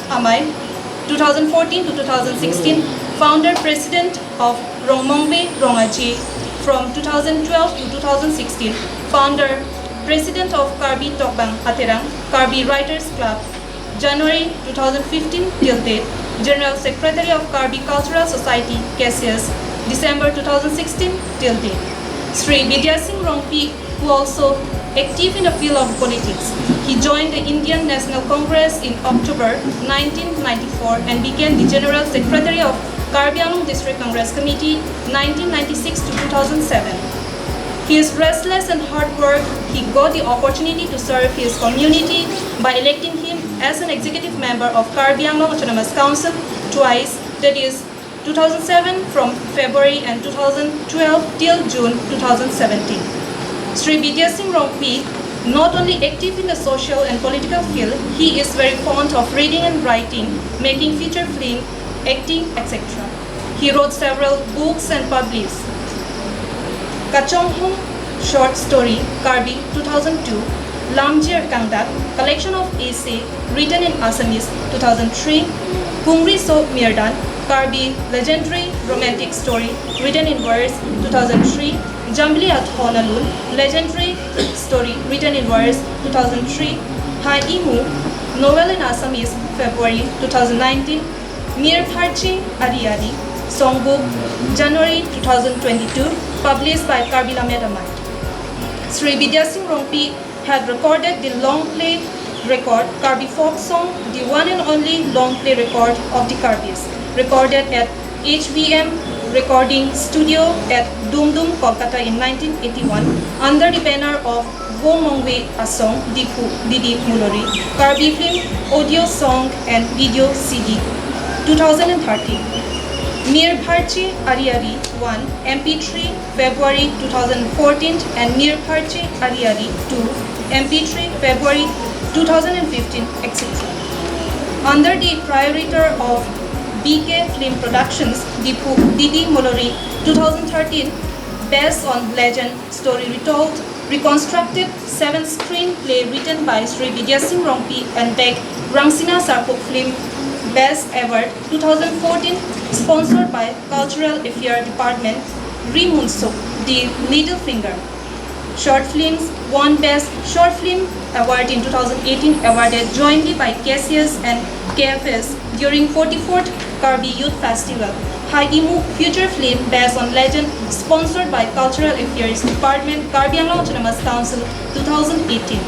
Amei, two thousand fourteen to two thousand sixteen, founder President of Rongmongve Rongaji from two thousand twelve to two thousand sixteen, founder President of Karbi Tokbang Aterang, Karbi Writers Club, January two thousand fifteen till date, General Secretary of Karbi Cultural Society, K C S, December two thousand sixteen till date. Sri Bidya Singh Rongpi, who also active in the field of politics. He joined the Indian National Congress in October nineteen ninety-four and became the General Secretary of Karbi Anglong District Congress Committee nineteen ninety-six to two thousand seven. His restless and hard work, he got the opportunity to serve his community by electing him as an executive member of Karbi Anglong Autonomous Council twice, that is two thousand seven from February and two thousand twelve till June two thousand seventeen. Sri Bidya Singh Rongpi, not only active in the social and political field, he is very fond of reading and writing, making feature film, acting, et cetera. He wrote several books and published Kachonghong short story, Karbi, two thousand two, Lamjir Kangdak, collection of essay written in Assamese, two thousand three, Kungri So Mirdan, Karbi legendary romantic story written in verse, two thousand three, Jambili Athon Alun, legendary story written in verse, two thousand three, Ha Imu, novel in Assamese, February two thousand nineteen, Mir Pharchi Ari Ari, songbook, January two thousand twenty-two, published by Karbi Lammet Amei. Sri Bidya Singh Rongpi had recorded the long play record, Karbi folk song, the one and only long play record of the Karbis, recorded at H V M Recording Studio at Dumdum, Kolkata in nineteen eighty-one under the banner of Vo Mongve Asong, Diphu, Didi Mulori, Karbi Film Audio Song and Video C D, two thousand thirteen. Mir Pharchi Ari Ari one, M P three, February two thousand fourteen, and Mir Pharchi Ari Ari two, M P three, February two thousand fifteen, et cetera. Under the proprietor of B K Film Productions, Diphu, Didi Mulori, two thousand thirteen, based on legend story retold, reconstructed seven screenplay written by Sri Bidya Singh Rongpi and Bek Rangsina Sarpuk Film Best Award two thousand fourteen, sponsored by Cultural Affairs Department, Ri Munsuk, The Little Finger. Short films won Best Short Film Award in two thousand eighteen, awarded jointly by K C S and K F S during forty-fourth Karbi Youth Festival. Haimu feature film based on legend, sponsored by Cultural Affairs Department, Karbi Anglong Autonomous Council, two thousand eighteen.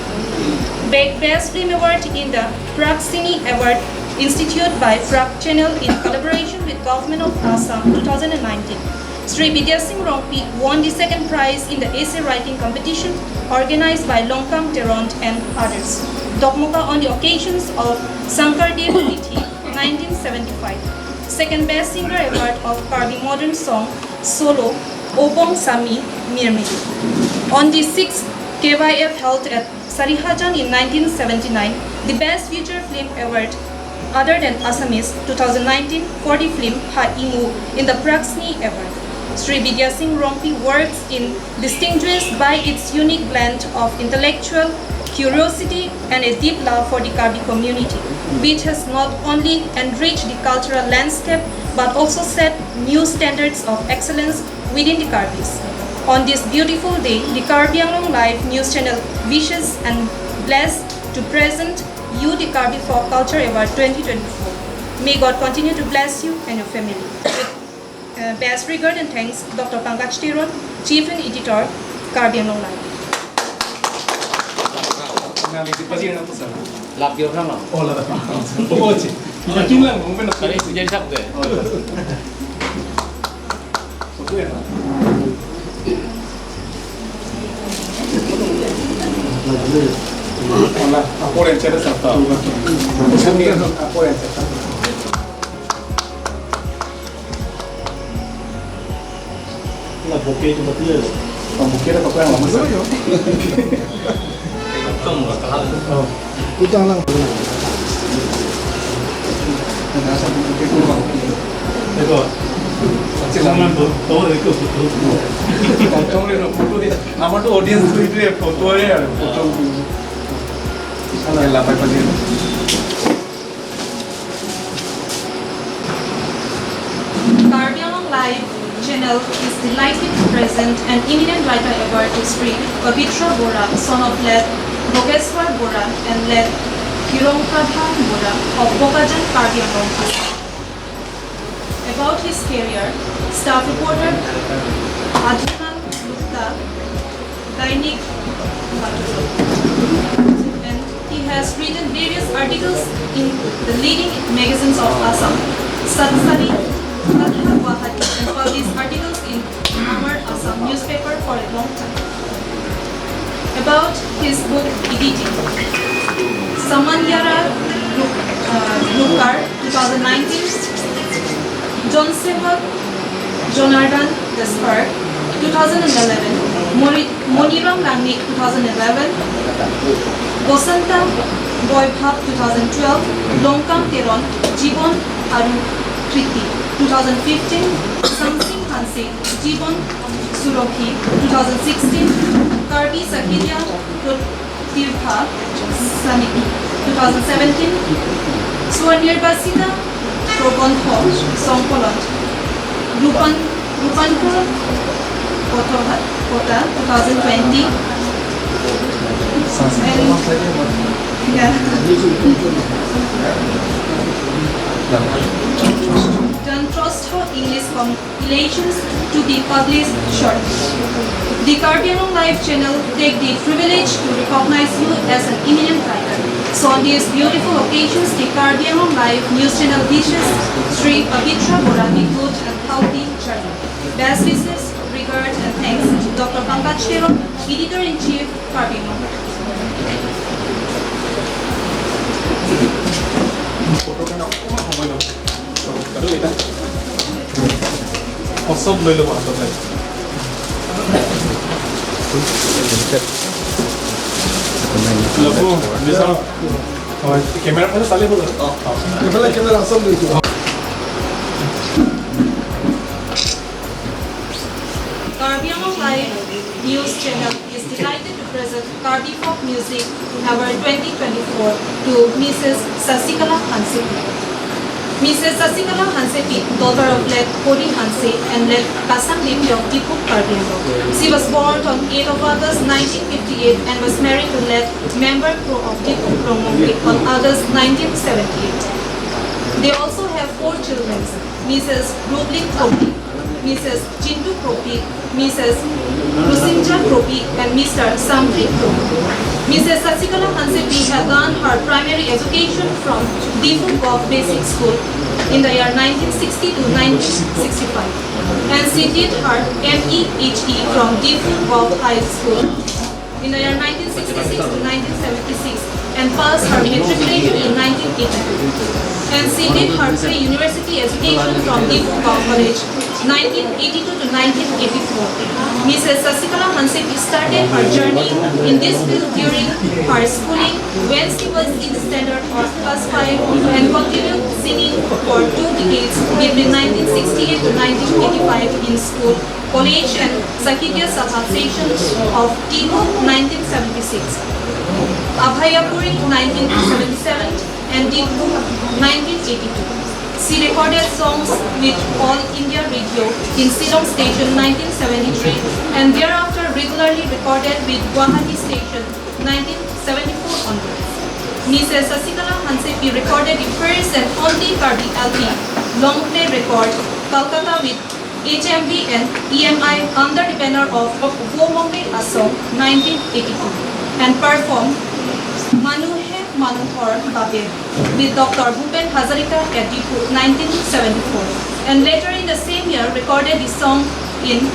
Be- Best Film Award in the Praksini Award instituted by Prag Channel in collaboration with Government of Assam, two thousand nineteen. Shri Bidya Singh Rongpi won the second prize in the essay writing competition organized by Longkam Teron and others. Dokmoka on the occasions of Sankardev Tithi, nineteen seventy-five. Second Best Singer Award of Karbi Modern Song Solo, Obong Sami Mirmili. On the sixth K Y F held at Sarihajan in nineteen seventy-nine, the Best Feature Film Award other than Assamese two thousand nineteen forty film Haimu in the Praksini Award. Shri Bidya Singh Rongpi works in distinguished by its unique blend of intellectual curiosity and a deep love for the Karbi community, which has not only enriched the cultural landscape but also set new standards of excellence within the Karbis. On this beautiful day, the Karbi Anglong Live News Channel wishes and blessed to present you the Karbi Folk Culture Award twenty twenty-four. May God continue to bless you and your family. With, uh, best regard and thanks, Doctor Pankaj Teron, Chief and Editor, Karbi Anglong Live. Lap dia orang lah. Oh, lah, lah. Oh, cik. Makin lah, mau main. Kali itu jadi siapa deh? Oh, lah. Hola, apo renchera sata. Apo renchera. La boke itu betul. Oh, boke itu apa yang lama sih? Oh. Utang lang. Eko. Kacil lang. Tahu itu betul. Kacau ni, foto ni. Apa tu audience tu itu ya, foto ya, foto. Sana lah, apa dia? Karbi Anglong Live Channel is delighted to present an eminent writer award to Shri Pabitra Bora, son of late Bogeshwar Bora and late Kirong Prabha Bora of Bokajan, Karbi Anglong. About his career, staff reporter Adhinal Gupta, Dainik Bharat, and he has written various articles in the leading magazines of Assam, Satsari, Katha Guwahati, and published articles in Amar Assam newspaper for a long time. About his book editing, Samanyara Lu-, uh, Lukar, two thousand nineteen, Jon Sevak Jonardan Desper, two thousand eleven, Mori-, Moniram Langnik, two thousand eleven, Bosanta Boibhab, two thousand twelve, Longkam Teron, Jibon Aru Kriti, two thousand fifteen, Samsing Hanse, Jibon Surokhi, two thousand sixteen, Karbi Sahitia Tirtha Saniki, two thousand seventeen, Swarnirbasita Prabandha Songkolon, Rupan, Rupantar Kotoha, Kota, two thousand twenty, and, yeah. Jan Trostho English Com- Relations to be published shortly. The Karbi Anglong Live Channel take the privilege to recognize you as an eminent writer. So on these beautiful occasions, the Karbi Anglong Live News Channel wishes Shri Pabitra Bora a good and healthy journey. Best wishes, regard and thanks, Doctor Pankaj Teron, Editor-in-Chief, Karbi Anglong. অ, চব লৈ ল'ব হাতত। ল'ব, বিচাৰক। হয়, কেমেৰা ফালে চালে হ'ল আৰু। অ, অ। এইফালে কেমেৰা চব লৈ যোৱা। Karbi Anglong Live News Channel is delighted to present Karbi Folk Music Award twenty twenty-four to Missus Sasikala Hanse. Missus Sasikala Hansepi, daughter of late Hori Hanse and late Kasang Devi of Diphu, Karbi Anglong. She was born on eighth of August nineteen fifty-eight and was married to late Member Kro of Diphu, Rongmongke on August nineteen seventy-eight. They also have four children, Missus Roblin Kropi, Missus Chintu Kropi, Missus Lusinja Kropi, and Mister Samri Kropi. Missus Sasikala Hansepi had done her primary education from Diphu Govt Basic School in the year nineteen sixty to nineteen sixty-five, and she did her M E H E from Diphu Govt High School in the year nineteen sixty-six to nineteen seventy-six and passed her matriculation in nineteen eighty-two. And she did her pre-university education from Diphu Govt College nineteen eighty-two to nineteen eighty-four. Missus Sasikala Hansepi started her journey in this field during her schooling when she was in standard or class five and continued singing for two decades between nineteen sixty-eight to nineteen eighty-five in school, college and Sahitya Sabha session of Diphu nineteen seventy-six, Abhayapuri nineteen seventy-seven and Diphu nineteen eighty-two. She recorded songs with All India Radio in Shillong station nineteen seventy-three and thereafter regularly recorded with Guwahati station nineteen seventy-four onwards. Missus Sasikala Hansepi recorded the first and only Karbi L P long play record, Kolkata with H M V and E M I under the banner of Wo Mongbe Asong nineteen eighty-two and performed Manu He Manuhor Babe with Doctor Bhupen Hazarika at Diphu nineteen seventy-four, and later in the same year recorded the song in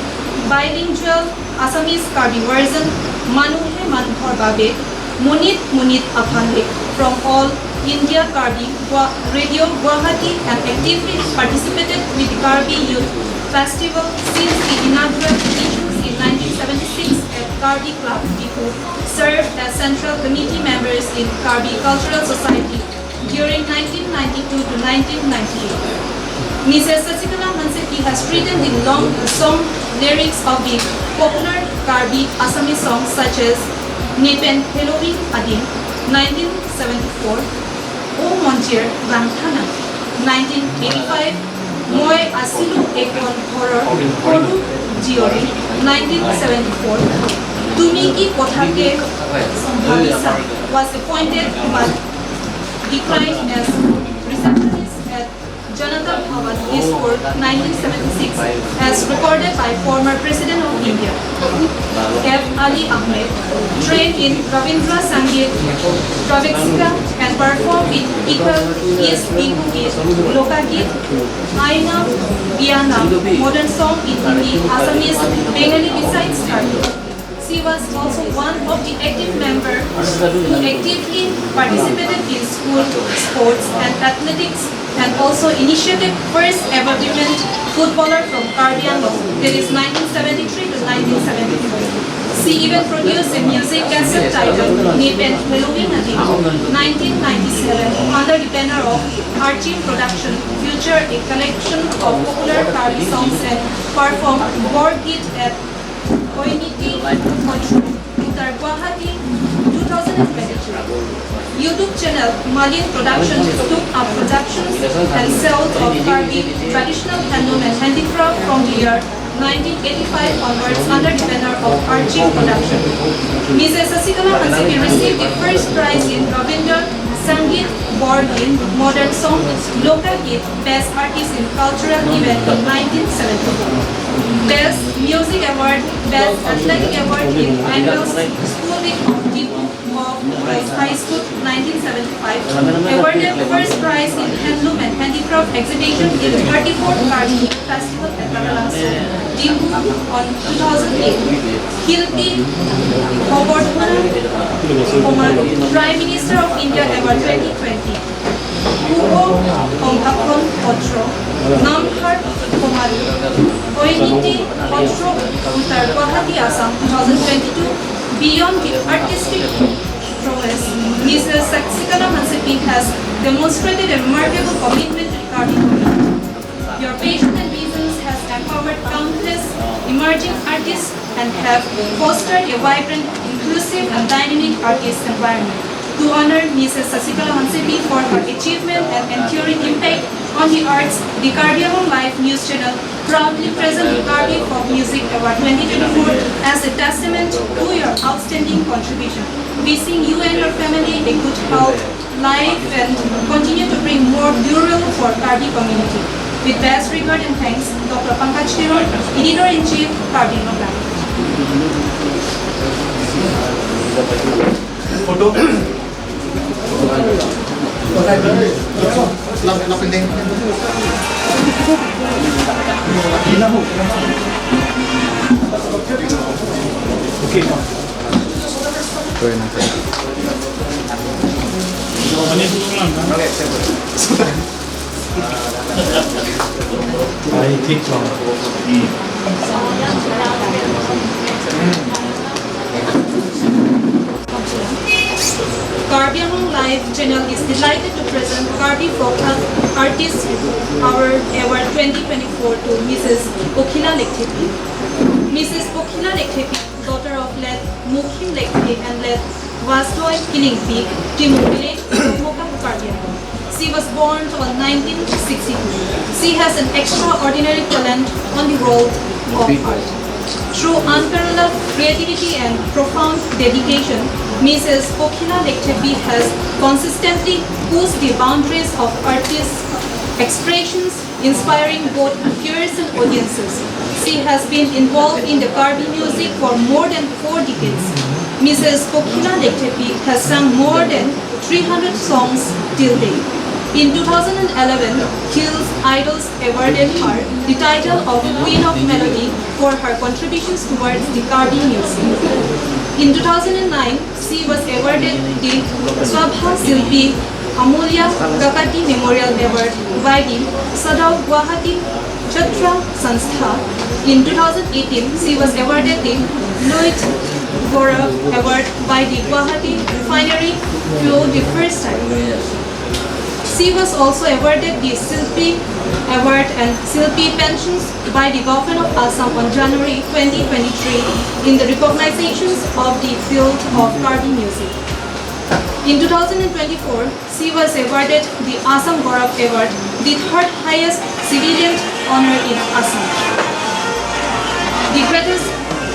bilingual Assamese Karbi version, Manu He Manuhor Babe, Monit Monit Aphanle, from All India Karbi Gua- Radio Guwahati, and actively participated with the Karbi Youth Festival since the inaugural editions in nineteen seventy-six at Karbi Club Diphu, served as Central Committee members in Karbi Cultural Society during nineteen ninety-two to nineteen ninety-eight. Missus Sasikala Hansepi has written the long song lyrics of the popular Karbi Assamese songs such as Nepen Heloving Adim, nineteen seventy-four, O Monjir Langthana, nineteen eighty-five, Moi Asilu Ekon Horor Horu Jiori, nineteen seventy-four, Tumi Ki Kothake Sombhalisa was appointed but declined as receptionist at Janata Bhavan, Dispur, nineteen seventy-six, as recorded by former President of India, F. Ali Ahmed, trained in Ravindra Sangeet Praveksika and performed with Iqbal, East Bihu Geet, Loka Geet, Aina Biyana, modern song in Hindi, Assamese, Bengali besides Karbi. She was also one of the active member who actively participated in school sports and athletics and also initiated first ever women footballer from Karbi Anglong, that is nineteen seventy-three to nineteen seventy-four. She even produced a music cassette titled Nepen Heloving Adim, nineteen ninety-seven, under the banner of Archim Production, featured a collection of popular Karbi songs and performed Borgit at Oiniti Hall, Uttar Guwahati, two thousand twenty-two. YouTube channel Malin Productions took up productions and sales of Karbi traditional handloom and handicraft from the year nineteen eighty-five onwards under the banner of Archim Production. Missus Sasikala Hansepi received the first prize in Ravindra Sangeet Borgit modern song Loka Geet Best Artist in Cultural Event in nineteen seventy-four. Best Music Award, Best Athletic Award in Annual School Week of Diphu of High School nineteen seventy-five. Awarded first prize in Handloom and Handicraft Exhibition in thirty-fourth Karbi Festival at Taralangso, Diphu on two thousand eight. Hilpi Hopotma Komaru, Prime Minister of India Award twenty twenty. Kubo Konghakhon Potro, Namhar Komaru, Oiniti Potro, Uttar Guwahati, Assam, two thousand twenty-two. Beyond the artistic prowess, Missus Sasikala Hansepi has demonstrated a remarkable commitment to the Karbi community. Your passion and visions has empowered countless emerging artists and have fostered a vibrant, inclusive and dynamic artist environment. To honor Missus Sasikala Hansepi for her achievement and enduring impact On the arts, the Karbi Anglong Live News Channel proudly present the Karbi Folk Music Award twenty twenty-four as a testament to your outstanding contribution. Wishing you and your family a good health, life, and continue to bring more laurel for Karbi community. With best regard and thanks, Doctor Pankaj Teron, Editor-in-Chief, Karbi Anglong Live. Photo. Karbi Anglong Live Channel is delighted to present Karbi Folk Artist Award, Award twenty twenty-four to Missus Pokhila Lekthepi. Missus Pokhila Lekthepi, daughter of late Mukhim Lekthe and late Vasdoi Killingpi, Timung village, Mokam, Karbi Anglong. She was born on nineteen sixty-two. She has an extraordinary talent on the world of art. Through unparalleled creativity and profound dedication, Missus Pokhila Lekthepi has consistently pushed the boundaries of artist expressions, inspiring both viewers and audiences. She has been involved in the Karbi music for more than four decades. Missus Pokhila Lekthepi has sung more than three hundred songs till date. In two thousand eleven, Hills Idols awarded her the title of Queen of Melody for her contributions towards the Karbi music. In two thousand nine, she was awarded the Swabha Silpi Amulya Kakati Memorial Award by the Sadao Guwahati Chhatra Sanstha. In two thousand eighteen, she was awarded the Lohit Gaurav Award by the Guwahati Refinery for the first time. She was also awarded the Silpi Award and Silpi Pensions by the Government of Assam on January twenty twenty-three in the recognitions of the field of Karbi music. In two thousand twenty-four, she was awarded the Assam Gaurav Award, the third highest civilian honor in Assam. The greatest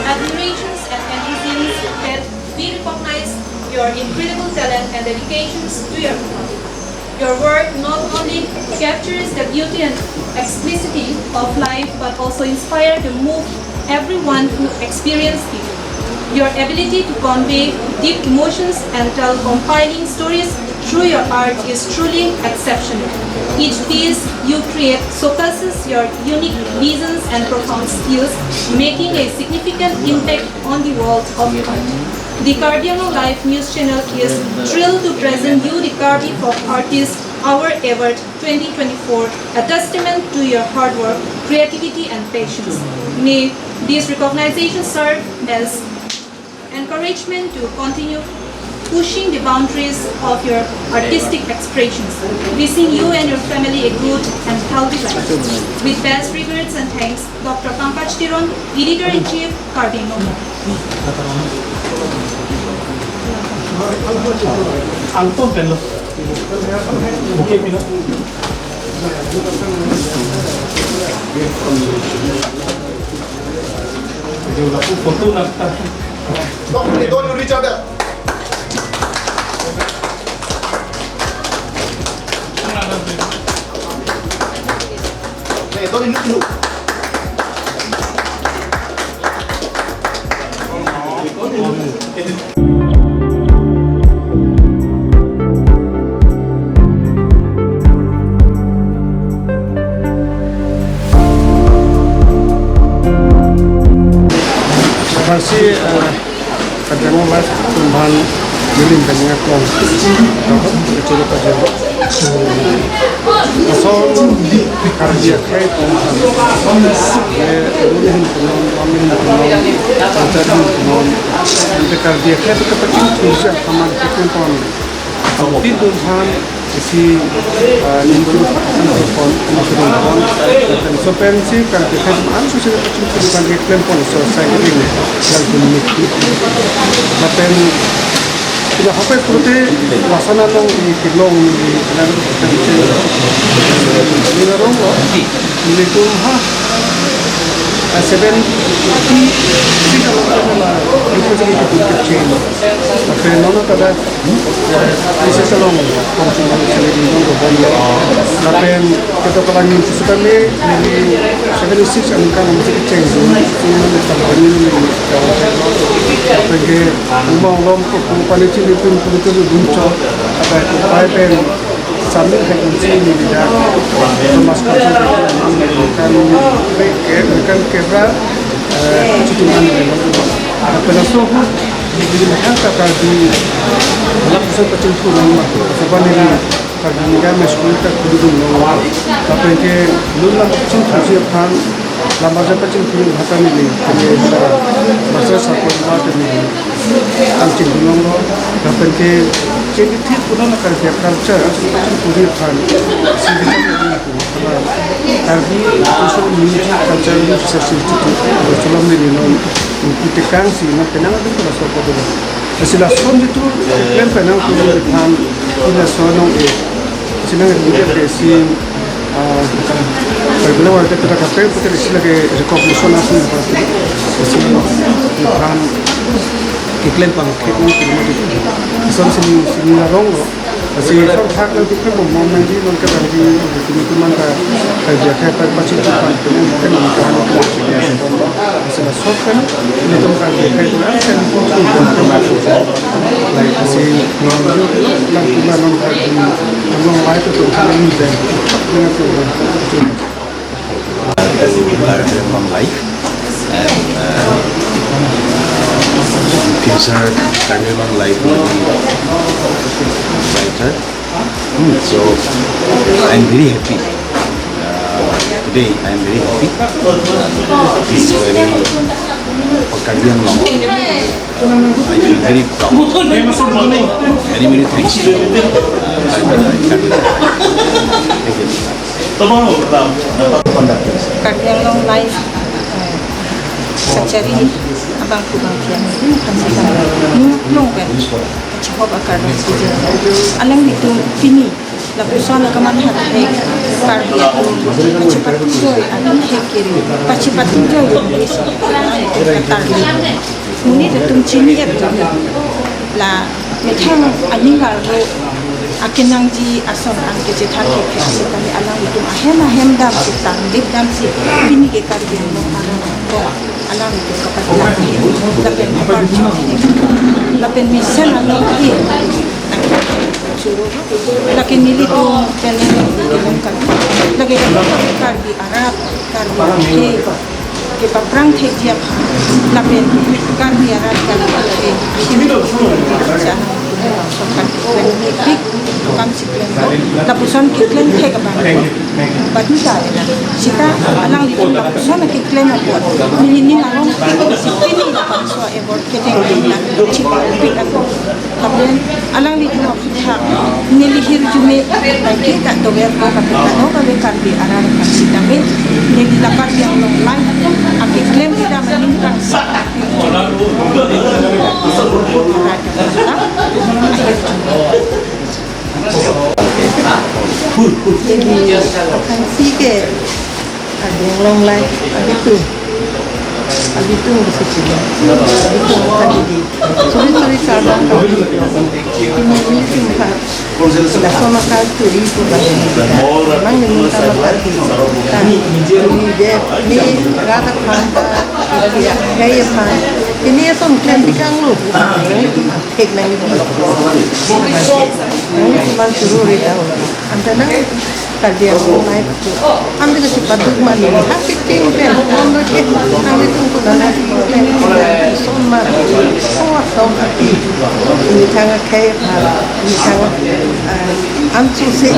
admirations and ambitions that we recognize your incredible talent and dedications to your craft. Your work not only captures the beauty and explicitity of life, but also inspire to move everyone who experiences it. Your ability to convey deep emotions and tell compelling stories through your art is truly exceptional. Each piece you create showcases your unique visions and profound skills, making a significant impact on the world of art. The Karbi Anglong Live News Channel is thrilled to present you the Karbi Folk Artist Award Award twenty twenty-four, a testament to your hard work, creativity, and patience. May this recognition serve as encouragement to continue pushing the boundaries of your artistic expressions. Wishing you and your family a good and healthy life. With best regards and thanks, Doctor Pankaj Teron, Editor-in-Chief, Karbi Anglong. Angpon pen lo. Bouquet pen lo. Photo nangta. Don't, don't you reach out there? Hey, don't you look? Aphrangsi, eh, Karbi Anglong Live atum aphan neli pen nangkeklem. Dapat kecil apa je. Ason Karbi akhei atum aphan. Eh, dulu hin punon, amin punon, antar hin punon. Ante Karbi akhei atum kepachin tuja aman kekun pon. Api atum aphan isi, eh, ningkuru pon, ningkuru pon. Lapen laso pensi Karbi akhei atum an susi kepachin tuja aman kekun pon, so cycling yang pun miki. Lapen Ina hapai pulote lason anong i kelong i nang nang rong lo. Nelitum ha, ah, seventy six along kami la representative ke change. Lapen non ta da, eh, isi salong kongsi nang sendiri nong do bom lo. Lapen ketok kalang ni susukan ni, neli seventy six aningkan nang si change. Sini nang tambah ni, lapen ke uma ulom ko pani chini pun pun tu dun cho. Apa itu pai pen sambil hai kunci ni bida. Thomas Council kan ke, kan kebra, eh, cuti mani ni. Apa na so hu, di di ha ka ka di lap so pachin tu nang ma. Sebab ni Karbi Media Mass School ta kudun lo. Lapen ke lun lam pachin thusi aphan, lam baja pachin thusi hata neli, kami sa, masa sa ko ba ta neli. Ang chin dunong lo, lapen ke, chin thik puno na Karbi culture, pachin thusi aphan. Si di Karbi Social Community Culture Research Institute, Borosilom neli non, kita kang si, na penang ada pula so ko dulu. Sila son itu, kan penang ko dulu aphan, ina so nong eh. Sinang ringgit ke si, ah, regular warga kita kape, kita isi lagi recognition asli pasti. Isi kan keklem pang, keklem pang, ison sini, sini larong lo. Isi son thak na dukhe mo, mo nang di, non ke bang di, di teman ka, ka dia ke, pa, pa, cik, pa, pa, pa, pa, pa, pa, Sila sokan, nelitum kan ke kai tuan sen pun pun pun pun pun. Lai kasi non yu lang kuma non kai tum non lai tu tum kami ni ben. Dengan tu. Karbi Anglong Live and, uh, future Karbi Anglong Live will be brighter. Hmm, so I'm very happy. Uh, today I'm very happy. Uh, this very for Karbi Anglong. I feel very proud. Many, many thanks to, uh, Karbi Anglong. Thank you. Karbi Anglong Live, eh, kachari abang kubang tiang ini kan sedang nunung kan. Kachihok akar dong si je. Alanglitum pini lapuson akamatha thek Karbi atum kachipatujoi atum thek kiri, kachipatujoi atum isi katarli. Monit atum chini atum la methang aning arlo akenangji ason an kechethan thek thek setame alanglitum ahem ahem damsi tangdip damsi pini ke Karbi Anglong arat ko alanglitum kapatlang lapen kapar lapen mesen along ke churu lake nelitum channel nelitum kan lake Karbi arat Karbi ke kepaphrang thekji aphan lapen Karbi arat Karbi ke channel kan pik kam si klem lapuson keklem thek abang. Baduta ena. Sita alanglitum lapuson keklem apot. Nelining along pik si pini labangso award kedeng na chipik ako. Lapen alanglitum aphuthak neli hirjume bai ke ta dover ko kape kano kape Karbi arat kan sitame neli la Karbi Anglong Live akeklem kita maning kan sa. Jadi, akan si ke, ada yang long life, ada tu, ada tu mesti sila, ada tu tadi di, sorry sorry salah, ini ini tu empat, dah sama kali tu itu dah, memang ini sama kali, kan, ini dia, ini rata kanta, ya, gaya pan, ini ya som klan di kang lu, ini tu thek nang itu, nang itu man suruh ri tahu. Anta nang Karbi Anglong Live tu. Anta kachipatduk mani. Happy ting pen. Anta ke. Anta tung ko dana pen. Son ma. Oh, so happy. Ni thang akhei pa. Ni thang, eh, ansu si.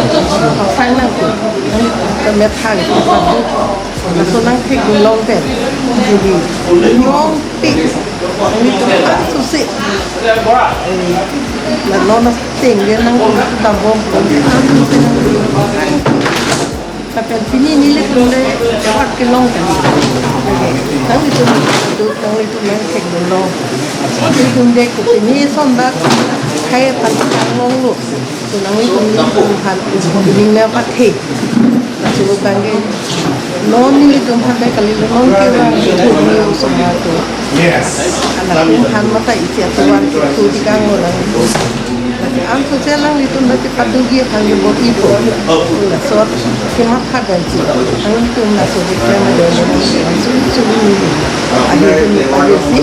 Sang nang ko. Anta met hang chipatduk. Laso nang thekdun long pen. Jadi, long tik. Nelitum ansu si. Eh, la non a ting dia nang dambom. Ansu si nang. Lapen pini nelitum le award kelong pen. Nanglitum duk, nanglitum nang thekdun long. Nelitum dek pini son dak. Hai, pati kang longlo. Tunang ni tum han ning na pathe. Laso bangke non nelitum han dai kali lo, non ke bang itu ni usung atum. Yes. Anak tum han mata isi atuan itu di kang lo lang. Lasi an sose alanglitum lasi padu gi kang ni bor ipo. Laso kematha dan si. Alanglitum laso di kang lo lang. Suri suri ni. Ahi ni padu si.